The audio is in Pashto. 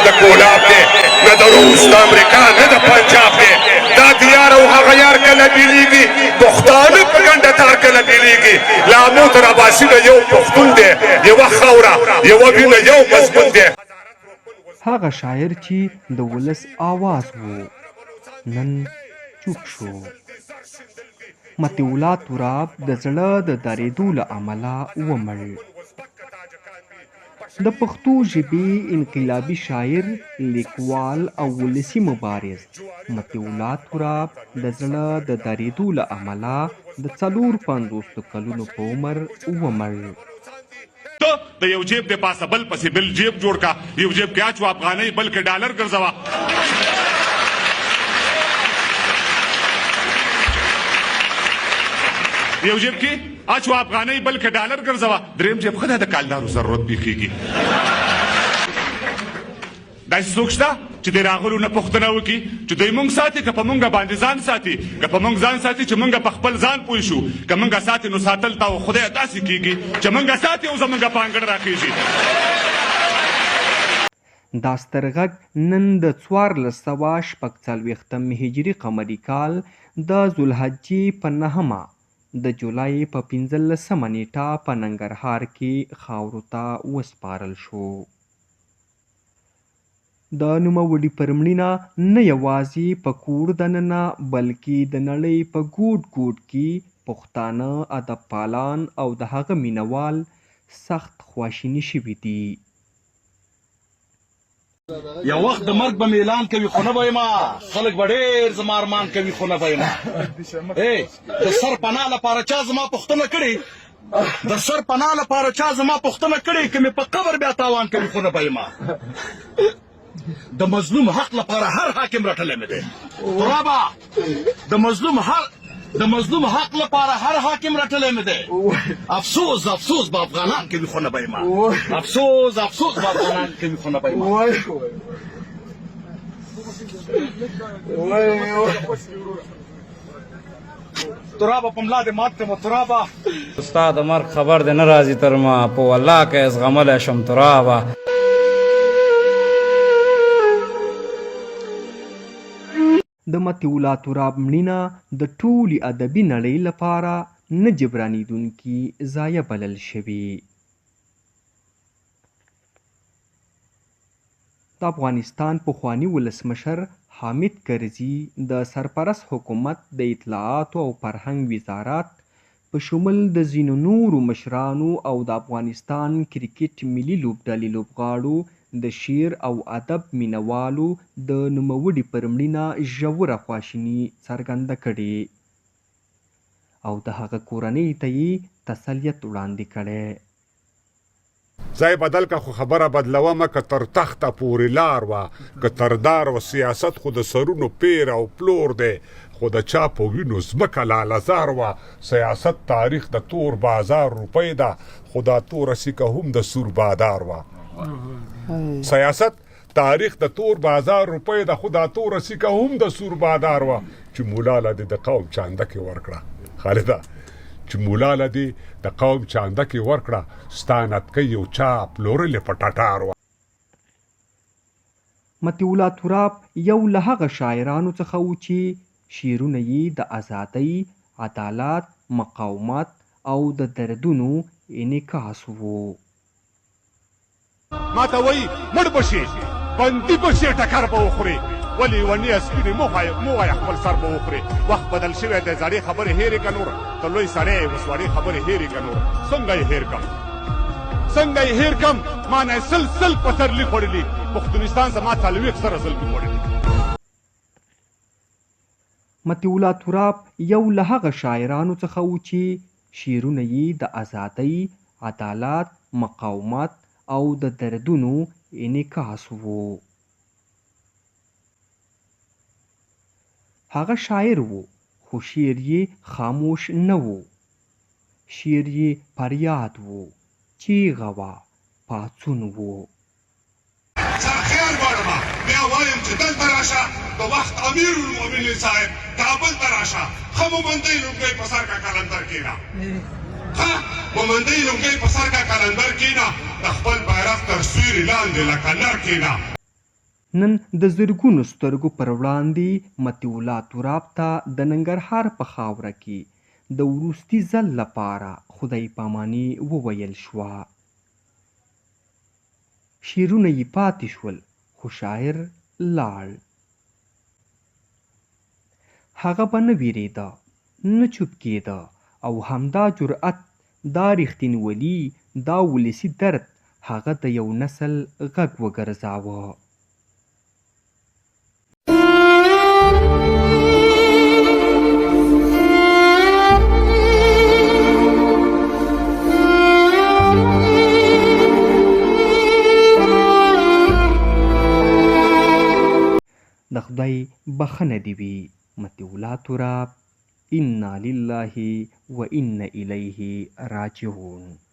د کولاب دی، نه د روس د امریکا نه د پنجاب دی. دا دیار او هغه یار کله بیلیږي، پښتانه په ګنډه تار کله بیلیږي. له امو تر اباسینه یو پښتون دی، یوه خاوره یوه وینه یو مضمون دی. هغه شاعر چې د ولس آواز و، نن چوپ شو. مطیع الله تراب د زړه د درېدو له امله ومړ. د پښتو ژبې انقلابي شاعر، لیکوال او ولسي مبارز مطیع الله تراب د زړه د درېدو له امله د 54 کلونو په عمر ومړ. ته د یو جیب د پاسه بل پسې بل جیب جوړ کا، یو جیب کې اچو افغانۍ، بل کې ډالر ګرځوه. یو جیب کې اچو افغانۍ، بل کې ډالر ګرځوه، دریم جیب ښه دی د کالدارو ضرورت پیښیږي. داسې څوک شته چې د راغلو نه پوښتنه وکړي چې دوی مونږ ساتي که په مونږ باندې ځان ساتي؟ که په مونږ ځان ساتي چې مونږ په خپل ځان پوه شو، که مونږ ساتي نو ساتل تا او خدای داسې کیږي چې مونږ ساتي او زمونږ په انګړ راخیژي. دا ستر غږ نن د 1446 هجري قمري کال د ذوالحجې په نهمه د جولای په 15 نېټه په ننګرهار کې خاورو ته وسپارل شو. د نوموړي پر مړینه نه یوازې په کور دننه بلکې د نړۍ په ګوټ ګوټ کې پښتانه ادبپالان او د هغه مینه وال سخت خواشیني شوي دي. یو وخت د مرګ به مې اعلان کوي خو نه به یم، خلک به ډېر زما ارمان کوي خو نه به یم. د سر پناه لپاره چا زما پوښتنه کړې، د سر پناه لپاره چا زما پوښتنه کړې، که مې په قبر بیا تاوان کوي خو نه به یم. د مظلوم حق لپاره هر حاکم رټلی مې دی ترابه، د مظلوم هر د مظلوم حق لپاره هر حاکم رټلی مې دی. افسوس افسوس به افغانان کوي خو نه به یم، افسوس افسوس به افغانان کوي خو نه به یم. ترابه په ملا دې مات کړم ترابه. ستا د مرګ خبر دې نه راځي تر ما، په والله که یې زغملی شم ترابه. د مطیع الله تراب مړینه د ټولې ادبي نړۍ لپاره نه جبرانېدونکې ضایع بلل شوې. د افغانستان پخواني ولسمشر حامد کرزي د سرپرست حکومت د اطلاعاتو او فرهنګ وزارت په شمول د ځینو نورو مشرانو او د افغانستان کرکټ ملي لوبډلې لوبغاړو د شعر او ادب مینه والو د نوموړي پر مړینه ژوره خواشیني څرګنده کړې او د هغه کورنۍ ته یې تسلیت وړاندې کړی. ځای بدل که خو خبره بدلوه مه، که تر تخته پورې لار وه که تر دار وه. سیاست خو د سرونو پېر او پلور دی، خو د چا په وینو ځمکه لاله زار وه. سیاست تاریخ د تور بازار روپۍ ده، خو دا توره سیکه هم د سور بادار وه. سیاست تاریخ د تور بازار روپۍ ده، خو دا توره سیکه هم د سور بادار وه. چې مولا له دې د قوم چانده کې ورکړه خالده، چې مولا له دې د قوم چانده کې ورکړه، ستا نتکۍ یو چا پلورلې په ټټار وه. مطیع الله تراب یو له هغه شاعرانو څخه و چې شعرونه یې د ازادۍ، عدالت، مقاومت او د دردونو انعکاس وو. ماته وایي مړ به شې، بندي به شې، ټکر به وخورې، ولې لیونیه سپینې مه وایه خپل سر به وخورې. وخت بدل شوی دی، زړې خبرې هېرې که نور، ته لوی سړی یې اوس وړې خبرې هېرې که نور. څنګه یې هېر کم، څنګه یې هېر کم، ما نه یې سل سل پسرلي خوړلي، پښتونستان زما 40,000 زلمي خوړلي. مطیع الله تراب یو له هغه شاعرانو څخه و چې شعرونه یې د ازادۍ، عدالت، مقاومت او د دردونو انعکاس وو. هغه شاعر و، خو شعر یې خاموش نه و. شعر یې فریاد و، چیغه وه، پاڅون و. ستا خیر غواړم بیا وایم چې دلته راشه د وخت امیر المؤمنین صاحب کابل ته راشه، ښه مومندۍ لونګۍ په سر کا قلندر کینه، ښه مومندۍ لونګۍ په سر کا قلندر کینه، د خپل بیرغ تر سیوري لاندې لکه نر کینه. نن د زرګونو سترګو پر وړاندې مطیع الله تراب ته د ننګرهار په خاوره کې د وروستي ځل لپاره خدای پاماني وویل شوه. شعرونه یې پاتې شول، خو شاعر لاړ. هغه به نه وېرېده، نه چوپ کېده او همدا جرئت، دا رښتینولي، دا ولسي درد هغه د یو نسل غږ وګرځاوه. د خدای بخښنه دې وي مطیع الله تراب انا لله وانا الیه راجعون.